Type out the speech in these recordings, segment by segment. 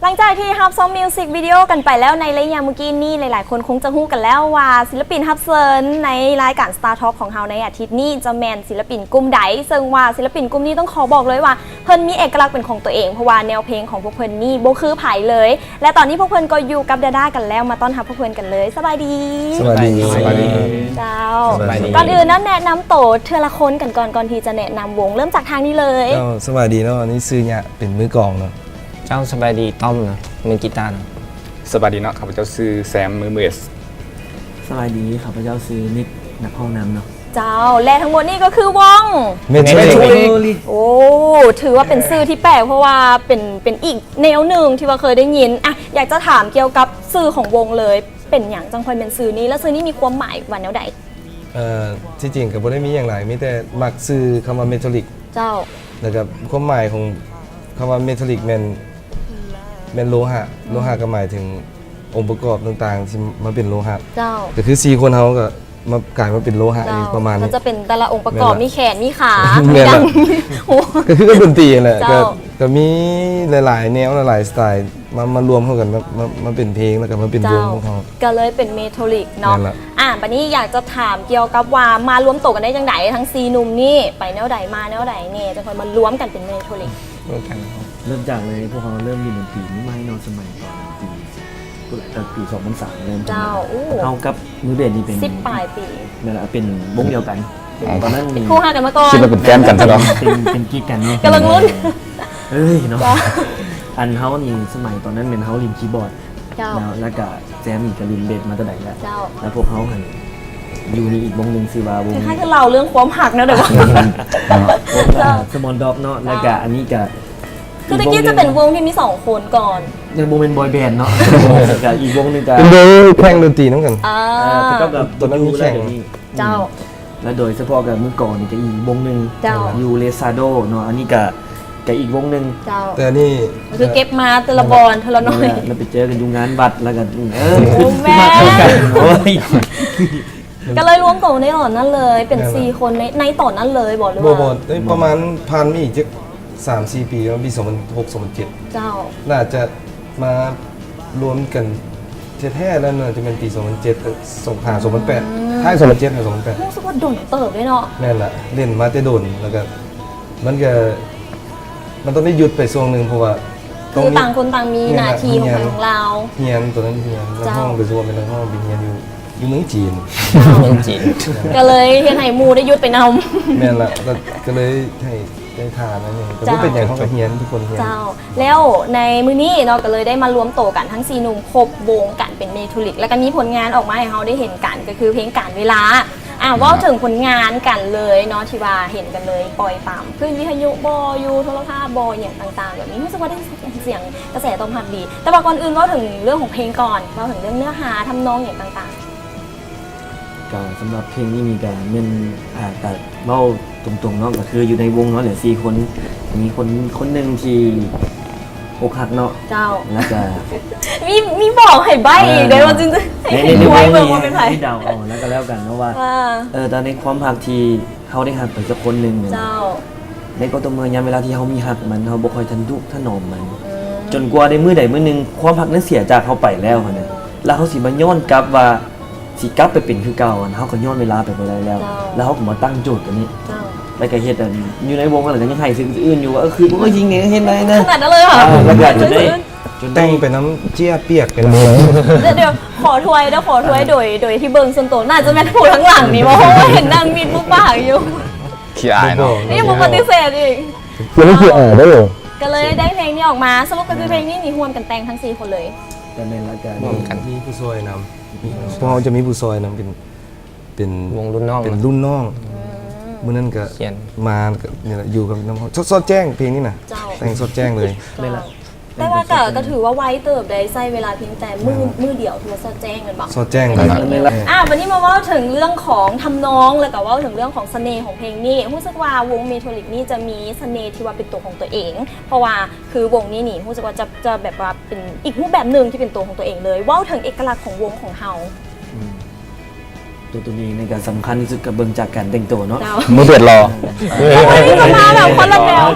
ຫຼັງຈາກທີ່ຮັບຊົມມິວສິກວິດີໂອກັນໄປແລ້ວໃນໄລຍະມື້ກີ້ນີ້, ຫຼາຍໆຄົນຄົງຈະຮູ້ກັນແລ້ວວ່າ ສິລະປິນຮັບເຊີນໃນລາຍການ Star Talk ຂອງເຮົາໃນອາທິດນີ້ຈະແມ່ນສິລະປິນກຸ່ມໃດ, ເຊິ່ງວ່າສິລະປິນກຸ່ມນີ້ຕ້ອງຂໍບອກເລີຍວ່າ ເພິ່ນມີເອກະລັກເປັນຂອງຕົວເອງ, ເພາະວ່າແນວເພງຂອງພວກເພິ່ນນີ້ບໍ່ຄືໃຜເລີຍ. ແລະ ຕອນນີ້ພວກເພິ່ນກໍຢູ່ກັບດາດາກັນແລ້ວ, ມາຕ້ອນຮັບພວກເພິ່ນກັນເລີຍ. ສະບາຍດີ. ສະບາຍດີ. ສະບາຍດີ. ເຈົ້າ. ສະບາຍດີ. ກ່ອນອື່ນນັ້ນແນະນຳໂຕເທື່ອລະຄົນກັນກ່ອນ, ກ່ອນທີ່ຈະແນະນຳວົງ. ເລີ່ມຈາກທາງນີ້ເລີຍ. ເຈົ້າ, ສະບາຍດີເນາະ, ອັນນີ້ຊື່ຍະ ເປັນມືກອງເນາະ. ເຈົ້າ, ສະບາຍດີ, ຕ້ອມເນາະ, ມືກີຕາເນາະ. ສະບາຍດີເນາະ, ຂ້າພະເຈົ້າຊື່ແຊມ, ມືເບສ. ສະບາຍດີ, ຂ້າພະເຈົ້າຊື່ນິກ, ນັກຮ້ອງນຳເນາະ. ເຈົ້າ ແລະ ທັງໝົດນີ້ກໍຄືວົງ Metallic. Metallic. ໂອ້ ຖືວ່າເປັນຊື່ທີ່ແປກ ເພາະວ່າເປັນ ເປັນອີກແນວໜຶ່ງທີ່ວ່າເຄີຍໄດ້ຍິນ. ອ່ະ ຢາກຈະຖາມກ່ຽວກັບຊື່ຂອງວົງເລີຍ, ເປັນຫຍັງຈັ່ງຄ່ອຍແມ່ນຊື່ນີ້ ແລະ ຊື່ນີ້ມີຄວາມໝາຍວ່າແນວໃດ? ເອີ ທີ່ຈິງກໍບໍ່ໄດ້ມີຫຍັງຫຼາຍ, ມີແຕ່ມັກຊື່ຄຳວ່າ Metallic. ເຈົ້າ. ແລ້ວກໍຄວາມໝາຍຂອງຄຳວ່າ Metallic ແມ່ນ ແມ່ນໂລຫະ, ໂລຫະກໍໝາຍເຖິງອົງປະກອບຕ່າງໆທີ່ມາເປັນໂລຫະ. ເຈົ້າ. ກໍຄືສີ່ຄົນເຮົາກໍມາ ກາຍມາເປັນໂລຫະ. ເຈົ້າ. ປະມານນີ້ ກໍຈະເປັນແຕ່ລະອົງປະກອບ ແມ່ນລະ ມີແຂນ ມີຂາ ແມ່ນລະ ມີຫຍັງ ກໍຄືກັບດົນຕີຫັ້ນແຫຼະ. ເຈົ້າ. ກໍ ກໍມີຫຼາຍໆແນວ ຫຼາຍໆສະໄຕມາ ມາລວມເຂົ້າກັນ ມາ ມາ ມາເປັນເພງ ແລ້ວກໍມາເປັນວົງຂອງເຮົາ. ເຈົ້າ. ກໍເລີຍເປັນ Metallic ເນາະ. ແມ່ນລະ. ອ່າ ບັດນີ້ຢາກຈະຖາມກ່ຽວກັບວ່າມາລວມໂຕກັນໄດ້ຈັ່ງໃດ ທັງສີ່ໜຸ່ມນີ້ ໄປແນວໃດ ມາແນວໃດແດ່ ຈັ່ງຄ່ອຍມາລວມກັນເປັນ Metallic? ເລີ່ມຈາກເລີຍ ພວກເຮົາເລີ່ມຫຼິ້ນດົນຕີໃໝ່ໆເນາະ ສະໄໝຕອນປີ ພຸ້ນແຫຼະ ແຕ່ປີສອງພັນສາມເລີ່ມ. ເຈົ້າ. ໂອ້ ເຮົາກັບມືເບສນີ້ເປັນ ສິບປາຍປີ ແມ່ນລະ ເປັນວົງດຽວກັນ. ອໍ ຕອນນັ້ນ ເປັນຄູ່ຮັກກັນມາກ່ອນ ຄິດວ່າເປັນແຟນກັນຊະເນາະ. ເປັນ ເປັນກິກກັນເນາະ ກຳລັງລຸ້ນ ເອີຍເນາະ. ເຈົ້າ. ອັນເຮົານີ້ ສະໄໝຕອນນັ້ນແມ່ນເຮົາຫຼິ້ນຄີບອດ. ເຈົ້າ. ແລ້ວ ແລ້ວກະແຊມນີ້ກະຫຼິ້ນເບສມາແຕ່ໃດແລ້ວ. ເຈົ້າ. ແລ້ວພວກເຮົາຫັ້ນຢູ່ໃນອີກວົງໜຶ່ງ ຊື່ວ່າວົງ ຄ້າຍໆຄືເລົ່າເລື່ອງຄວາມຮັກແນວໃດວະ. ເຈົ້າ. Small Dog ເນາະ. ເຈົ້າ. ແລ້ວກະອັນນີ້ກະ ຄືແຕ່ກີ້ຈະເປັນວົງທີ່ມີສອງຄົນກ່ອນ ຍັງບໍ່ແມ່ນບອຍແບນເນາະ. ແລ້ວກະອີກວົງໜຶ່ງກະ ເປັນວົງແຂ່ງດົນຕີນຳກັນ. ອ່າ ເອີ ແຕ່ກໍແບບ ຕອນນັ້ນມີແຂ່ງ ເຈົ້າ. ແລ້ວໂດຍສະເພາະກັບມື້ກ່ອນນີ້ກໍອີກວົງໜຶ່ງ. ເຈົ້າ. ຢູ່ Red Shadow ເນາະ ອັນນີ້ກໍ ກໍອີກວົງໜຶ່ງ. ເຈົ້າ. ແຕ່ອັນນີ້ກໍຄືເກັບມາແຕ່ລະບ່ອນເທື່ອລະໜ້ອຍ ແລ້ວໄປເຈີກັນຢູ່ງານວັດ ແລ້ວກໍ ເອີ ໂອ້ ຄື ແມ່ນ ມາຄືກັນ. ໂອ້ຍ ກໍເລີຍລວມໂຕໃນຕອນນັ້ນເລີຍ ເປັນ ແມ່ນລະ ສີ່ຄົນໃນ ໃນຕອນນັ້ນເລີຍບໍ່ ຫຼືວ່າ? ບໍ່ ບໍ່ ເອີຍ ປະມານຜ່ານມາອີກຈັກສາມສີ່ປີ ປະມານປີສອງພັນຫົກ ສອງພັນເຈັດ. ເຈົ້າ. ໜ້າຈະມາລວມກັນແທ້ໆແລ້ວ ໜ້າຈະແມ່ນປີສອງພັນເຈັດ ເອີ ສອງພັນຫ້າ ສອງພັນແປດ ອືມ ທ້າຍສອງພັນເຈັດ ຫຼື ສອງພັນແປດ. ຮູ້ສຶກວ່າດົນເຕີບເດ້ເນາະ. ແມ່ນລະ ຫຼິ້ນມາແຕ່ດົນ ແລ້ວກໍ ມັນກໍ ມັນຕ້ອງໄດ້ຢຸດໄປຊ່ວງໜຶ່ງ ເພາະວ່າ ຄືຕ່າງຄົນຕ່າງມີໜ້າທີ່ຂອງໃຜຂອງລາວ. ຮຽນ ຕອນນັ້ນຮຽນ ເຈົ້າ ນັກຮ້ອງ ໂດຍສະເພາະແມ່ນນັກຮ້ອງ ໄປຮຽນຢູ່ ຢູ່ເມືອງຈີນ. ເມືອງຈີນ ກໍເລີຍເຮັດໃຫ້ໝູ່ໄດ້ຢຸດໄປນຳ. ແມ່ນລະ ກໍ ກໍເລີຍໃຫ້ໄດ້ທ່າໜ້ອຍໜຶ່ງ ແຕ່ບໍ່ເປັນຫຍັງ ເຈົ້າ ເຮົາກໍຮຽນ ທຸກຄົນຮຽນ. ເຈົ້າ. ແລ້ວໃນມື້ນີ້ເນາະ ກໍເລີຍໄດ້ມາລວມໂຕກັນທັງສີ່ໜຸ່ມ ຄົບວົງກັນເປັນ Metallic ແລ້ວກໍມີຜົນງານອອກມາໃຫ້ເຮົາໄດ້ເຫັນກັນ ກໍຄືເພງການເວລາ. ອ່າ ເວົ້າເຖິງຜົນງານກັນເລີຍເນາະ ທີ່ວ່າເຫັນກັນເລີຍ ປ່ອຍຕາມຄື້ນວິທະຍຸບໍ ຢູ່ໂທລະພາບບໍ ຫຍັງຕ່າງໆແບບນີ້ ຮູ້ສຶກວ່າໄດ້ຮັບສຽງກະແສຕອບຮັບດີ. ແຕ່ວ່າກ່ອນອື່ນເວົ້າເຖິງເລື່ອງຂອງເພງກ່ອນ ເວົ້າເຖິງເລື່ອງເນື້ອຫາ ທຳນອງຫຍັງຕ່າງໆ. ກໍສຳລັບເພງນີ້ນີ້ກໍແມ່ນ ອ່າ ກໍເວົ້າຕົງໆເນາະ ກໍຄືຢູ່ໃນວົງເຮົາແຫຼະ ສີ່ຄົນ ມີຄົນ ຄົນໜຶ່ງທີ່ ອົກຫັກເນາະ. ເຈົ້າ. ແລ້ວກະ ມີ ມີບອກໃຫ້ໃບ້ອີກເດ້ ເອີ ວ່າຈຶ່ງຈະໃຫ້ ໃນ ໃນ ໃຫ້ໄດ້ເບິ່ງວ່າເປັນໃຜ ໃຫ້ເດົາເອົາ ແລ້ວກໍແລ້ວກັນເນາະວ່າ ວ່າ ເອີ ແຕ່ໃນຄວາມຮັກທີ່ເຮົາໄດ້ຮັກໄປສັກຄົນໜຶ່ງ ເຈົ້າ ໃນກໍຕໍ່ເມື່ອຍາມເວລາທີ່ເຮົາມີຮັກມັນ ເຮົາບໍ່ຄ່ອຍທະນຸຖະໜອມມັນ ອືມ ຈົນກວ່າໃນມື້ໃດມື້ໜຶ່ງ ຄວາມຮັກນັ້ນເສຍຈາກເຮົາໄປແລ້ວຫັ້ນນະ ແລ້ວເຮົາຊິມາຍ້ອນກັບວ່າ ຊິກັບໄປເປັນຄືເກົ່າ ອັນ ເຮົາກໍຍ້ອນເວລາໄປບໍ່ໄດ້ແລ້ວ ເຈົ້າ ແລ້ວເຮົາກໍມາຕັ້ງໂຈດຕົວນີ້ ເຈົ້າ ແລ້ວກໍເຮັດ ອັນ ຢູ່ໃນວົງຫັ້ນແຫຼະ ກໍຍັງໄຫ້ສະອື່ນໆຢູ່ວ່າ ເອີ ຄືບໍ່ເອີ ຍິງແນ່ເຮັດໄດ້ນະ ຂະໜາດນັ້ນເລີຍຫວາ? ເອີ ແລ້ວກໍຈົນໄດ້ ຈົນໄດ້ ແຕ່ງໄປນຳເຈ້ຍປຽກໄປນຳ. ດຽວ ດຽວ ຂໍຖ້ວຍເດີ້ ຂໍຖ້ວຍ ອ່າ ໂດຍ ໂດຍທີ່ເບິ່ງສ່ວນໂຕ ໜ້າຈະແມ່ນຜູ້ທາງຫຼັງນີ້ບໍ່ ເພາະວ່າເຫັນນັ່ງມິດປາກຢູ່ ຂີ້ອາຍເນາະ ນີ້ຍັງບໍ່ປະຕິເສດອີກ ເປັນຂີ້ອາຍເດີ້. ກໍເລີຍໄດ້ເພງນີ້ອອກມາ ສະຫຼຸບກໍຄືເພງນີ້ນີ້ຮ່ວມກັນແຕ່ງທັງສີ່ຄົນເລີຍ ກໍແມ່ນລະ ກໍຮ່ວມກັນ ມີຜູ້ຊ່ວຍນຳ ພວກເຮົາຈະມີຜູ້ຊ່ວຍນຳ ເປັນ ເປັນວົງລຸ້ນນ້ອງ ເປັນລຸ້ນນ້ອງ ອືມ ມື້ນັ້ນກໍ ຂຽນ ມາ ກໍນີ້ແຫຼະ ຢູ່ກັບນຳ ສອດ ສອດແຈ້ງເພງນີ້ນະ ເຈົ້າ ແຕ່ງສອດແຈ້ງເລີຍ ເຈົ້າ ແມ່ນລະ ແຕ່ວ່າກໍ ກໍຖືວ່າໄວເຕີບ ໄດ້ໃຊ້ເວລາພຽງແຕ່ມື້ ມື້ດຽວ ຖືວ່າສອດແຈ້ງແມ່ນບໍ່? ສອດແຈ້ງເລີຍ ແມ່ນລະ ອ່າ ບັດນີ້ມາເວົ້າເຖິງເລື່ອງຂອງທຳນອງ ແລ້ວກໍເວົ້າເຖິງເລື່ອງຂອງສະເໜ່ຂອງເພງນີ້ ຮູ້ສຶກວ່າວົງ Metallic ນີ້ຈະມີສະເໜ່ທີ່ວ່າເປັນຕົວຂອງຕົວເອງ ເພາະວ່າ ຄືວົງນີ້ນີ້ ຮູ້ສຶກວ່າຈະ ຈະແບບວ່າເປັນອີກຮູບແບບໜຶ່ງທີ່ເປັນຕົວຂອງຕົວເອງເລີຍ ເວົ້າເຖິງເອກະລັກຂອງວົງຂອງເຮົາ. ອືມ ເ ຕົວນີ້ນີ້ກໍສຳຄັນທີ່ສຸດ ກໍເບິ່ງຈາກການແຕ່ງຕົວເນາະ. ເຈົ້າ ມືເບດຫຼໍ່ ເອີ ເຂົາມາແບບຄົນລະແນວ.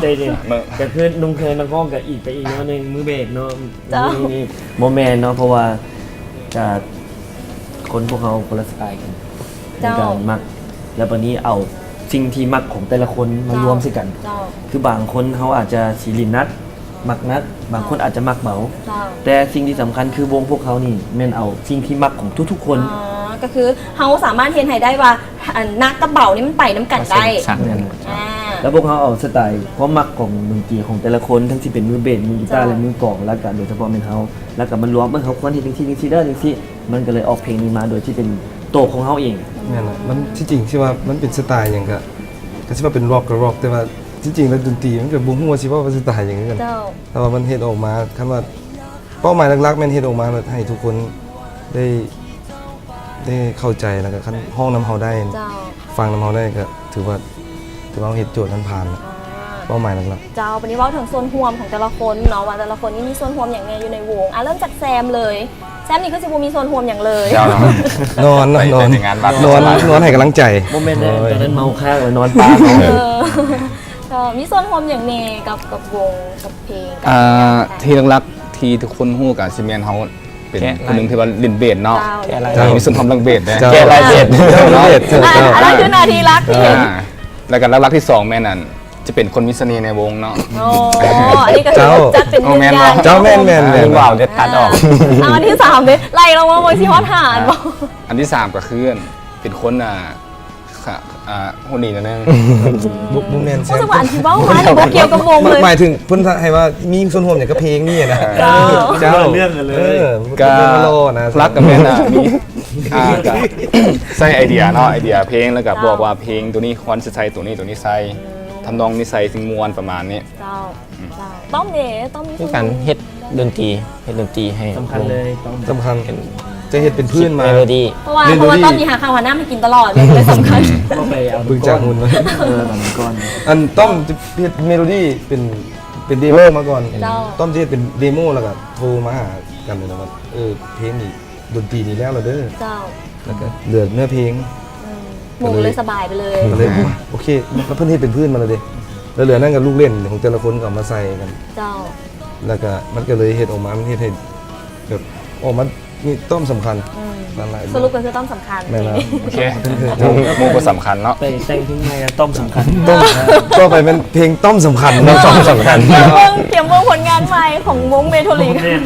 ກໍຄືນຸ່ງເຄີງນັກຮ້ອງກໍອີກໄປອີກແນວໜຶ່ງ ມືເບດເນາະ. ເຈົ້າ ນີ້ບໍ່ແມ່ນເນາະ ເພາະວ່າ ກະ ຄົນພວກເຮົາຄົນລະສະໄຕກັນ ເຈົ້າ ໃນການມັກ ແລ້ວບາດນີ້ເອົາສິ່ງທີ່ມັກຂອງແຕ່ລະຄົນມາ ເຈົ້າ ລວມໃສ່ກັນ. ເຈົ້າ ຄືບາງຄົນເຮົາອາດຈະຊິຫຼິ້ນໜັກ ມັກໜັກ ບາງຄົນອາດຈະມັກເບົາ. ເຈົ້າ ແຕ່ສິ່ງທີ່ສຳຄັນຄືວົງພວກເຮົານີ້ແມ່ນເອົາສິ່ງທີ່ມັກຂອງທຸກໆຄົນ. ອໍ ກໍຄືເຮົາສາມາດເຮັດໃຫ້ໄດ້ວ່າ ອັນໜັກກັບເບົານີ້ມັນໄປນຳກັນໄດ້. ແມ່ນ. ອ່າ ແລ້ວພວກເຮົາເອົາສະໄຕຄວາມມັກຂອງດົນຕີຂອງແຕ່ລະຄົນ ທັງທີ່ເປັນມືເບດ ມືກີຕາ ເຈົ້າ ແລະ ມືກອງ ແລ້ວກະໂດຍສະເພາະແມ່ນເຮົາ ແລ້ວກະມາລວມ ເອີ ເຮົາຄວນເຮັດຈັ່ງຊີ້ ຈັ່ງຊີ້ເດີ ຈັ່ງຊີ້ ມັນກະເລີຍອອກເພງນີ້ມາໂດຍທີ່ເປັນໂຕຂອງເຮົາເອງ. ແມ່ນລະ ມັນທີ່ຈິງຊິວ່າມັນເປັນສະໄຕຫຍັງກະ ກະຊິວ່າເປັນລັອກກະລັອກ ແຕ່ວ່າທີ່ຈິງແລ້ວດົນຕີມັນກະບໍ່ຮູ້ວ່າຊິເວົ້າວ່າສະໄຕຫຍັງຄືກັນ. ເຈົ້າ ແຕ່ວ່າມັນເຮັດອອກມາ ຄັນວ່າເປົ້າໝາຍຫຼັກໆແມ່ນເຮັດອອກມາແບບໃຫ້ທຸກຄົນໄດ້ ໄດ້ເຂົ້າໃຈ ແລ້ວກະຄັນຮ້ອງນຳເຮົາໄດ້ ເຈົ້າ ຟັງນຳເຮົາໄດ້ ກະຖືວ່າ ຖືວ່າເຮົາເຮັດໂຈດນັ້ນຜ່ານລະ. ອ່າ ເປົ້າໝາຍຫຼັກໆ. ເຈົ້າ ບາດນີ້ເວົ້າເຖິງສ່ວນຮ່ວມຂອງແຕ່ລະຄົນເນາະ ວ່າແຕ່ລະຄົນນີ້ມີສ່ວນຮ່ວມຫຍັງແດ່ຢູ່ໃນວົງ? ອ່າ ເລີ່ມຈາກແຊມເລີຍ. ແຊມນີ້ຄືຊິບໍ່ມີສ່ວນຮ່ວມຫຍັງເລີຍ. ເຈົ້າ ນອນ ນອນ ໄປແຕ່ງານວັດ ນອນ ນອນໃຫ້ກຳລັງໃຈ. ບໍ່ແມ່ນເດ້ ໂອ້ຍ ຕອນນັ້ນເມົາຄ້າງແລ້ວນອນປາເນາະ. ເອີ ກໍມີສ່ວນຮ່ວມຫຍັງແດ່ກັບ ກັບວົງ ກັບເພງ ກັບ ອ່າ ການ ທີ່ຫຼັກໆທີ່ທຸກຄົນຮູ້ກະຊິແມ່ນເຮົາ ເປັນຜູ້ໜຶ່ງທີ່ວ່າຫຼິ້ນເບດເນາະ. ເຈົ້າ ແກະລາຍ ມີສ່ວນຮ່ວມເລື່ອງເບດເດ້. ເຈົ້າ ແກະລາຍເບດ ເຈົ້າ ເບດ ເຈົ້າ ອັນນັ້ນຄືໜ້າທີ່ຫຼັກທີ່ເຫັນ. ອ່າ ແລ້ວກໍຫຼັກໆທີສອງແມ່ນ ອັນ ຈະເປັນຄົນມີສະເໜ່ໃນວົງເນາະ. ອໍ ອັນນີ້ກໍຖືວ່າຈັດເປັນ ໂອ້ ແມ່ນບໍ່? ເຈົ້າ ແມ່ນໆໆ ອັນນີ້ເວົ້າເດັດຂາດອອກ. ອ່າ ເອົາອັນທີສາມເດ້ ໄລ່ລົງມາເບິ່ງຊິຮອດຫ້າອັນບໍ່? ອ່າ ອັນທີສາມກໍຄື ອັນ ເປັນຄົນ ອ່າ ຄ່ະ ອ່າ ໂຫດໜີໜ້ອຍໜຶ່ງ. ບໍ່ ບໍ່ແມ່ນແຊມ ຮູ້ສຶກວ່າອັນທີ່ເວົ້າມານີ້ບໍ່ກ່ຽວກັບວົງເລີຍ. ໝາຍ ໝາຍເຖິງເພິ່ນໃຫ້ວ່າມີສ່ວນຮ່ວມຫຍັງກັບເພງນີ້ນະ. ເຈົ້າ ເຈົ້າ ເລື່ອງກັນເລີຍ. ເອີ ກໍ ເລື່ອງມັນຫຼໍ່ນະ. ຫຼັກກໍແມ່ນ ອ່າ ມີ ອ່າ ກໍໃສ່ໄອເດຍເນາະ ໄອເດຍເພງ ແລ້ວກໍບອກວ່າເພງໂຕນີ້ຄວນຊິໃສ່ໂຕນີ້ ໂຕນີ້ໃສ່ ທຳນອງນີ້ໃສ່ ຊິມ່ວນປະມານນີ້. ເຈົ້າ ເຈົ້າ ຕ້ອມເດ ຕ້ອມມີ ຄືກັນ ເຮັດດົນຕີ ເຮັດດົນຕີໃຫ້ ສຳຄັນເລີຍ ຕ້ອມ ສຳຄັນ ຈະເຮັດເປັນພື້ນມາ ເມໂລດີ ເພາະວ່າ ເພາະວ່າຕ້ອມຊິຫາເຂົ້າຫານ້ຳໃຫ້ກິນຕະຫຼອດ ເລີຍສຳຄັນ. ເບິ່ງຈາກຫຸ່ນ ເອີ ຕອນກ່ອນ ອັນຕ້ອມຈະເຮັດເມໂລດີເປັນ ເປັນເດໂມມາກ່ອນ. ເຈົ້າ ຕ້ອມຈະເຮັດເປັນເດໂມ ແລ້ວກໍໂທມາຫາກັນ ແລ້ວວ່າ ເອີ ເພງນີ້ ດົນຕີນີ້ແລ້ວລະເດີ. ເຈົ້າ ແລ້ວກໍເຫຼືອເນື້ອເພງ ອືມ ວົງກໍເລີຍສະບາຍໄປເລີຍ ກໍເລີຍ ໂອເຄ ແລ້ວເພິ່ນເຮັດເປັນພື້ນມາແລ້ວເດ້ ແລ້ວເຫຼືອນັ້ນກໍລູກຫຼິ້ນຂອງແຕ່ລະຄົນກໍເອົາມາໃສ່ກັນ. ເຈົ້າ ແລ້ວກໍມັນກໍເລີຍເຮັດອອກມາ ມັນເຮັດໃຫ້ແບບອອກມາ ນີ້ຕ້ອມສຳຄັນ. ອືມ ນັ້ນແຫຼະ ສະຫຼຸບກໍຄືຕ້ອມສຳຄັນ. ແມ່ນແລ້ວ ໂອເຄ ໝູ່ບໍ່ສຳຄັນເນາະ ໄປແຕ່ງເພງໃໝ່ ຕ້ອມສຳຄັນ. ຕ້ອມ ຕໍ່ໄປແມ່ນເພງຕ້ອມສຳຄັນເນາະ. ຕ້ອມສຳຄັນ ຕຽມເບິ່ງ ຕຽມເບິ່ງຜົນງານໃໝ່ຂອງວົງເມໂທລິກ. ແມ່ນ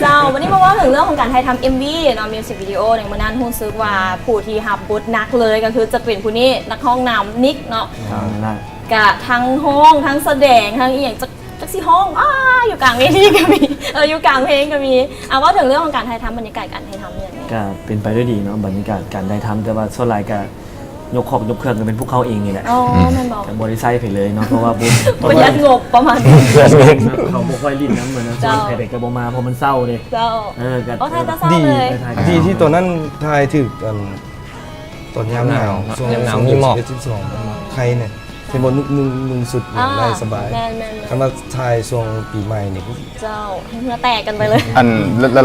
ເຈົ້າ ວັນນີ້ມາເວົ້າເຖິງເລື່ອງຂອງການຖ່າຍທຳເອັມວີເນາະ ມິວສິກວິດີໂອ ໃນມື້ນັ້ນຮູ້ສຶກວ່າຜູ້ທີ່ຮັບບົດໜັກເລີຍກໍຄືຈະເປັນຜູ້ນີ້ ນັກຮ້ອງນຳ ນິກເນາະ. ກະທັງຮ້ອງ ທັງສະແດງ ທັງອີ່ຫຍັງ ຈັກ ຈັກຊິຮ້ອງ ອ້າ ຢູ່ກາງເວທີກໍມີ ເອີ ຢູ່ກາງເພງກໍມີ. ອ່າ ເວົ້າເຖິງເລື່ອງຂອງການຖ່າຍທຳ ບັນຍາກາດການຖ່າຍທຳ ແມ່ນ ກະເປັນໄປດ້ວຍດີເນາະ ບັນຍາກາດການຖ່າຍທຳ ແຕ່ວ່າສ່ວນຫຼາຍກະຍົກຄອກຍົກເຄື່ອງກະເປັນພວກເຮົາເອງນີ້ແຫຼະ. ອໍ ແມ່ນບໍ່? ກະບໍ່ໄດ້ໃຊ້ໃຜເລີຍເນາະ ເພາະວ່າບໍ່ ປະຢັດງົບປະມານນີ້ ເຂົາບໍ່ຄ່ອຍຫຼິ້ນນຳນະ. ເຈົ້າ ໃຜໄປກະບໍ່ມາ ເພາະມັນເຊົາເດ້. ເຈົ້າ ເອີ ກະ ອໍ ຖ່າຍແຕ່ເຊົ້າເລີຍ. ດີທີ່ຕອນນັ້ນຖ່າຍຖືກ ອັນ ຕອນຍາມໜາວ ຍາມໜາວ ຊ່ວງ ຍາມໜາວມີໝອກ ສິບເອັດ ສິບສອງ ໄຄແນ່ ເຫັນບໍ່ ນຸ່ງ ນຸ່ງ ນຸ່ງຊຸດ ອ່າ ໄດ້ສະບາຍ. ແມ່ນໆໆ ຄັນວ່າຖ່າຍຊ່ວງປີໃໝ່ນີ້ ເຈົ້າ ເຫື່ອແຕກກັນໄປເລີຍ. ອັນ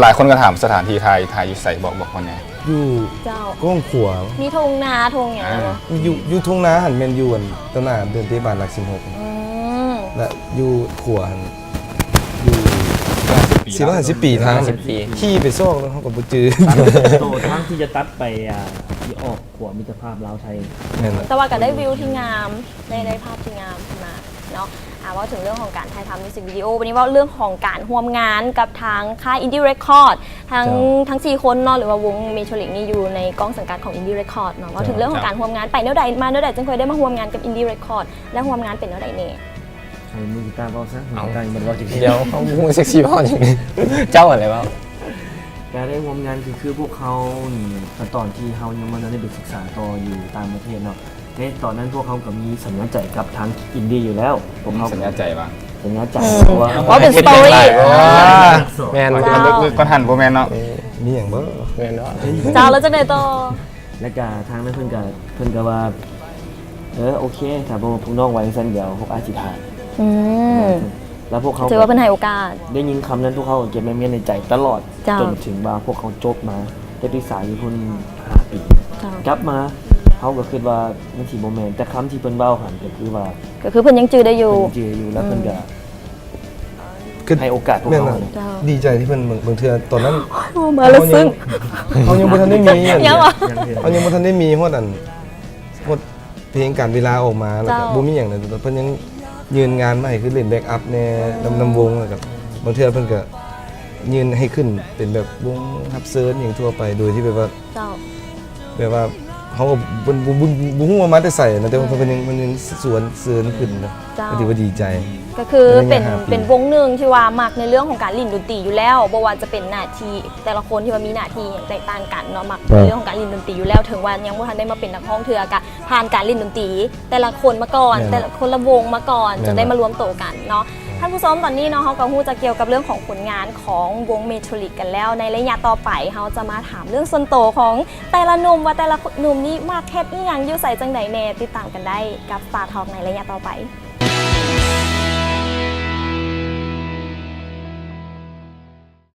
ຫຼາຍໆຄົນກໍຖາມ ສະຖານທີ່ຖ່າຍ ຖ່າຍຢູ່ໃສ ບອກ ບອກເພິ່ນແດ່. ຢູ່ ເຈົ້າ ກ້ອງຂວາ ມີທົ່ງນາທົ່ງຫຍັງ. ອ່າ ບໍ່ ຢູ່ ຢູ່ທົ່ງນາຫັ້ນແມ່ນຢູ່ ອັນ ຕະຫຼາດເດີນເຕະບານຫຼັກສິບຫົກ. ອືມ ແລະ ຢູ່ຂວາຫັ້ນ ຢູ່ ສີ່ຮ້ອຍຫ້າສິບປີ ສີ່ຮ້ອຍຫ້າສິບປີ ທາງ ສີ່ຮ້ອຍຫ້າສິບປີ ຂີ່ໄປຊອກແລ້ວເຮົາກໍບໍ່ຈື່. ໂຕທາງທີ່ຈະຕັດໄປ ອ່າ ທີ່ອອກ ຂົວມິດຕະພາບລາວໄທ. ແມ່ນແຫຼະ ແຕ່ວ່າກໍໄດ້ວິວທີ່ງາມ ໄດ້ ໄດ້ພາບທີ່ງາມຂຶ້ນມາເນາະ. ອ່າ ເວົ້າເຖິງເລື່ອງຂອງການຖ່າຍທຳມິວສິກວິດີໂອ ວັນນີ້ເວົ້າເລື່ອງຂອງການຮ່ວມງານກັບທາງຄ້າຍ Indie Record ທັງ ເຈົ້າ ທັງສີ່ຄົນເນາະ ຫຼືວ່າວົງ Metrolink ນີ້ຢູ່ໃນກ້ອງສັງກັດຂອງ Indie Record ເນາະ. ເວົ້າເຖິງເລື່ອງຂອງການຮ່ວມງານ ໄປແນວໃດມາແນວໃດ ຈຶ່ງຄ່ອຍໄດ້ມາຮ່ວມງານກັບ Indie Record ແລະ ຮ່ວມງານເປັນແນວໃດແດ່? ໃຫ້ມືກີຕາເວົ້າຊະ ມືກີຕາຍັງບໍ່ໄດ້ເວົ້າຈັກເທື່ອ. ດຽວເຮົາບໍ່ຮູ້ຈັກຊິເວົ້າຫຍັງ ເຈົ້າຫັ້ນແຫຼະເວົ້າ. ການໄດ້ຮ່ວມງານຄື ຄືພວກເຮົານີ້ ຕອນທີ່ເຮົາຍັງບໍ່ທັນໄດ້ໄປສຶກສາຕໍ່ຢູ່ຕ່າງປະເທດເນາະ ໃນຕອນນັ້ນພວກເຮົາກໍມີສັນຍາໃຈກັບທາງ Indie ຢູ່ແລ້ວ. ພວກເຮົາ ສັນຍາໃຈວ່າ ສັນຍາໃຈ ອືມ ເພາະວ່າ ເວົ້າເປັນ story ເອີ ແມ່ນ ເຈົ້າ ກ່ອນຫັ້ນບໍ່ແມ່ນເນາະ. ເອີ ມີຫຍັງບໍ່? ແມ່ນເນາະ. ເຈົ້າ ແລ້ວຈັ່ງໃດຕໍ່? ແລ້ວກະທາງນັ້ນເພິ່ນກະ ເພິ່ນກະວ່າ ເອີ ໂອເຄ ຖ້າພວກນ້ອງວ່າຈັ່ງຊັ້ນ ດຽວພວກອ້າຍຊິຖ່າຍ. ອືມ ແລ້ວພວກເຮົາ ຖືວ່າເພິ່ນໃຫ້ໂອກາດ. ໄດ້ຍິນຄຳນັ້ນ ພວກເຮົາກໍເກັບໄວ້ໃນໃຈຕະຫຼອດ. ເຈົ້າ ຈົນເຖິງວ່າພວກເຮົາຈົບມາ ໄດ້ປຶກສາຢູ່ພຸ້ນຫ້າປີ. ກັບມາ ເຮົາກໍຄິດວ່າມັນຊິບໍ່ແມ່ນ ແຕ່ຄຳທີ່ເພິ່ນເວົ້າຫັ້ນກໍຄືວ່າ ກໍຄືເພິ່ນຍັງຈື່ໄດ້ຢູ່ ເພິ່ນຈື່ຢູ່ ແລ້ວເພິ່ນກໍ ຄື ໃຫ້ໂອກາດພວກ ແມ່ນ ເຮົາ ນະ ນະ ເຈົ້າ ດີໃຈທີ່ເພິ່ນ ບາງ ບາງເທື່ອຕອນນັ້ນ ໂອ້ ມາແລ້ວ ເຮົາ ຊຶ້ງ ເຮົາຍັງບໍ່ທັນໄດ້ມີ ຍັງຫວາ ເຮົາຍັງບໍ່ທັນໄດ້ມີຮອດອັນ ຮອດເພງການເວລາອອກມາ ແລ້ວກໍ ເຈົ້າ ບໍ່ມີຫຍັງເລີຍ ເພິ່ນຍັງຍື່ນງານມາໃຫ້ ຄືເຫຼັ້ນແບັກອັບແດ່ ນຳ ນຳວົງ ແລ້ວກໍບາງເທື່ອເພິ່ນກໍຍື່ນໃຫ້ຂຶ້ນເປັນແບບວົງຮັບເຊີນຫຍັງທົ່ວໄປ ໂດຍທີ່ແບບວ່າ ເຈົ້າ ແບບວ່າເຮົາກໍບໍ່ ບໍ່ ບໍ່ ບໍ່ຮູ້ວ່າມາແຕ່ໃສນະ ແຕ່ວ່າເພິ່ນຍັງ ເພິ່ນຍັງຊວນເຊີນຂຶ້ນນະ ເຈົ້າ ກໍຖືວ່າດີໃຈ ກໍຄືເປັນ ໃນໄລຍະຫ້າປີ ເປັນວົງໜຶ່ງທີ່ວ່າມັກໃນເລື່ອງຂອງການຫຼິ້ນດົນຕີຢູ່ແລ້ວ ບໍ່ວ່າຈະເປັນໜ້າທີ່ ແຕ່ລະຄົນທີ່ວ່າມີໜ້າທີ່ຫຍັງແຕກຕ່າງກັນເນາະ ມັກ ແມ່ນ ໃນເລື່ອງຂອງການຫຼິ້ນດົນຕີຢູ່ແລ້ວ ເຖິງວ່າຍັງບໍ່ທັນໄດ້ມາເປັນນັກຮ້ອງເທື່ອ ກໍຜ່ານການຫຼິ້ນດົນຕີແຕ່ລະຄົນມາກ່ອນ ແມ່ນ ແຕ່ລະຄົນລະວົງມາກ່ອນ ແມ່ນ ຈຶ່ງໄດ້ມາລວມໂຕກັນເນາະ ທ່ານຜູ້ຊົມ ຕອນນີ້ເນາະ ເຮົາກໍຮູ້ຈັກກ່ຽວກັບເລື່ອງຂອງຜົນງານຂອງວົງ Matrix ກັນແລ້ວ ໃນໄລຍະຕໍ່ໄປ ເຮົາຈະມາຖາມເລື່ອງສ່ວນໂຕຂອງແຕ່ລະໜຸ່ມ ວ່າແຕ່ລະໜຸ່ມນີ້ມັກເຮັດອີ່ຫຍັງ ຢູ່ໃສ ຈັ່ງໃດແດ່ ຕິດຕາມກັນໄດ້ກັບ Star Talk ໃນໄລຍະຕໍ່ໄປ.